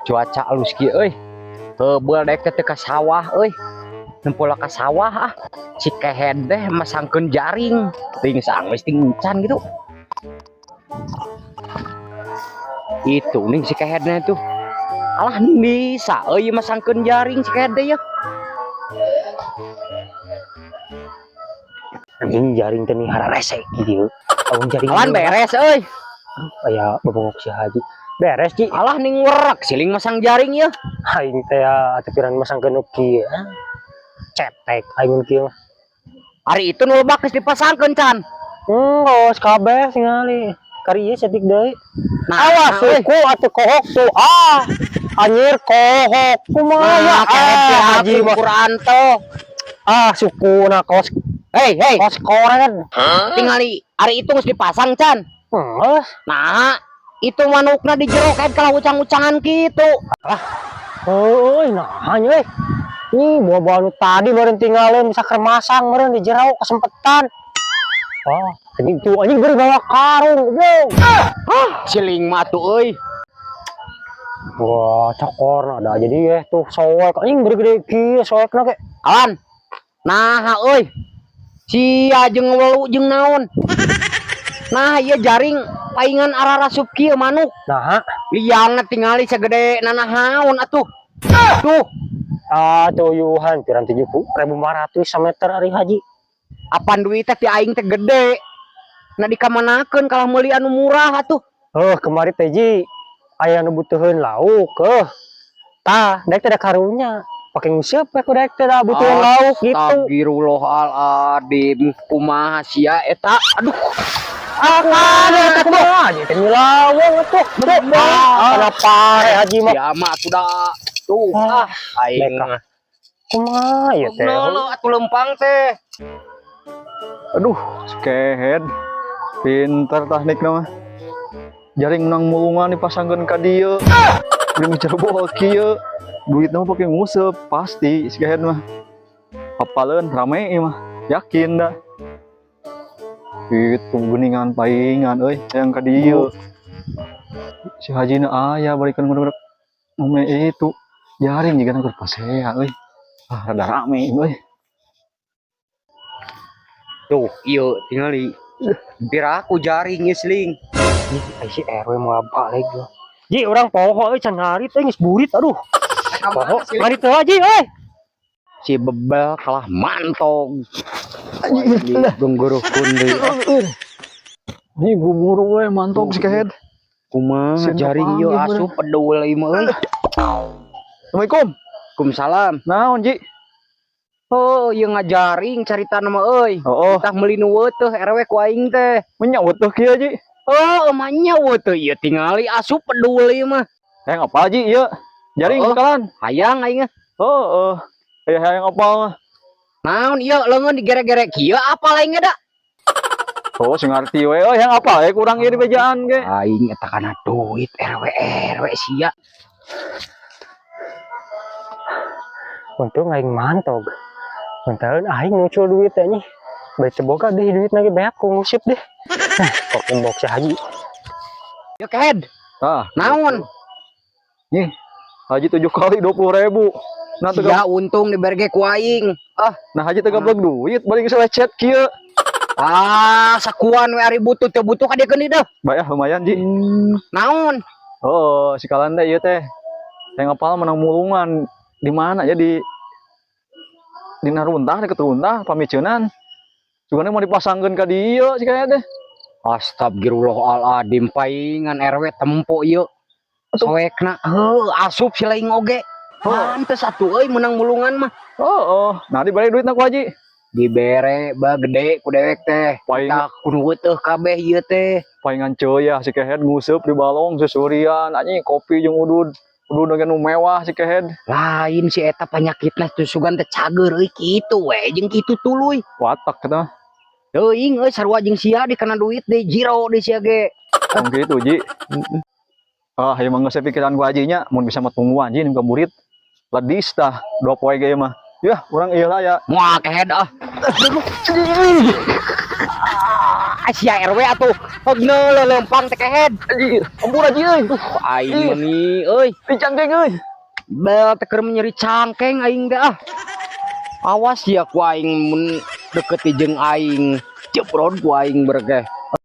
Cuaca alus kieu euy. Heubeul daek teh teu ka sawah euy. Nempo lah ka sawah ah. Si kehed teh masangkeun jaring. Ting sanggeus ting encan gitu. Itu nih si kehednya tuh. Alah bisa euy masangkeun jaring si kehed teh ya. Anjing jaring teh nih hararese kieu. Amun jaring Alan beres euy. Aya bebongok si Haji. Beres, Ji. Alah ning werek siling masang jaring ya. Aing teh atuh masangkeun nu kieu. Cetek aing kieu mah. Ari itu nu lebak geus dipasangkeun can. Enggeus kabeh tingali. Kari ieu setik deui. Nah, awas euy. Suku atuh kohok tuh. Ah. Anjir kohok. Kumaha Nah, kehed teh ah, Haji mah. Quran toh. Ah, sukuna kos Hei, hei, kos koren. Tingali ari itu geus dipasang can. Geus. Nah, itu manukna di jero kayak kalah ucang-ucangan gitu. Heueuy, nah nya euy. Ih, buah-buah nu tadi meureun tinggalin bisa keur masang meureun di jero kesempetan. Oh, anjing tuh anjing beri bawa karung, goblok. Hah, siling mah tuh euy. Wah, cokor ada aja dia tuh soek anjing beri gede kieu soekna ge. Alan. Nah, euy. Sia jeung welu jeung naon. Nah, ieu jaring paingan ararasup kieu manuk. Nah, Liangna tingali sagede nanahaon atuh. Tuh, ah tuyuhan piran 7.500 sameter ari Haji. Apan duit teh ti aing teh gede. Nah dikamanakeun kalah meuli anu murah atuh. Heuh, kemari teh Ji aya nu butuheun lauk, heuh. Tah, daek teh da karunya. Pake nguseup we ku daek teh da butuheun lauk gitu. Astagfirullahaladzim, kumaha sia eta? Aduh. Ah, kada eta kumaha Haji teh nyilawang atuh. Tuh, ah, kana pare Haji mah. Sia mah atuh da. Tuh, ah, aing Meka. Kumaha ieu teh? Nolo atuh lempang teh. Aduh, kehed. Pinter teknik mah. Jaring menang mulungan dipasangkeun ka dieu. Beli jebol kieu. Duitna mah pake nguseup pasti si kehed mah. Apaleun rame ieu mah. Yakin dah. Itu geningan paingan euy yang ka dieu. Si Haji na aya balikan ngono ngome itu. Jaring juga keur pasea euy. Ah, rada rame euy. Tuh, ieu tingali. Piraku jaring ieu seling. Ih, ai si RW mau balik gua. Ji, urang poho euy can ngarit euy geus burit aduh. Poho ngarit teh Ji euy. Si bebel kalah mantog. Gengguruhkeun deui. Ini guburu we mantog si kehed. Kumaha Sieun jaring ieu kapanggih, asup pedul ieu mah euy. Assalamualaikum. Waalaikumsalam. Naon, Ji? Oh, ieu ngajaring carita mah euy. Oh, Tah meuli nu teh RW ku aing teh. Menyawut tuh kieu, Ji. Oh, emangnya teh ieu tingali asup pedul ieu mah. Hayang apa, Ji? Ieu. Jaring Oh. bakalan. Hayang aing mah. Oh, oh. Hayang hayang apa mah? Naon ieu leungeun digere-gere kieu apa lain da? Oh, sing ngarti we. Oh, hayang apa we kurang ieu di bejaan ge. Aing eta kana duit RW RW sia. Untung aing mantog. Untung aing muncul duit teh nih. Bari teu boga deh duit lagi beak ku ngusip deh. Nah, kok kumbok si Haji. Yo kehed. Tah, Naon? Nih, Haji 7 kali 20.000. Nah, teu Sia untung diberge ku aing. Ah, nah Haji teu gablek duit bari geus lecet kieu. Ah, sakuan we ari butuh teu butuh ka dieu keun dah. Bayah lumayan, Ji. Naon? Oh, si kalan teh ieu teh. Hayang apal menang mulungan di mana ya di runtah deket runtah pamiceunan. Cugana mau dipasangkeun ka dieu si kaya teh. Astagfirullahaladzim paingan RW tempo ieu. Soekna heuh asup si laing oge. Pantes atuh euy menang mulungan mah. Oh, oh. Nah, diberi duit ku Haji. Dibere ba gede ku dewek teh. Paling Tah kudu teuh kabeh ieu teh. Palingan ceuy si kehed nguseup di balong susurian anjing kopi jeung udud. Udud dengan nu mewah si kehed. Lain si eta panyakitna teh sugan teh cager euy kitu we jeung kitu tuluy. Watak eta mah. Teuing euy sarua jeung sia dikena duit deui jiro deui sia ge. Tong kitu Ji. Ah, ieu mah geus pikiran ku Haji nya mun bisa mah tungguan Ji nu burit. Ledis tah 2 poe ge mah. Yah, urang ieu lah ya. Moal kehed ah. Sia RW atuh. Heugneul leumpang teh, Kehed. Anjir, ampun, Haji euy. Aing meuni euy. Di cangkeng euy. Bel teh keur nyeri cangkeng aing teh ah. Awas ya ku aing mun deket jeung aing. Ceprot ku aing berke.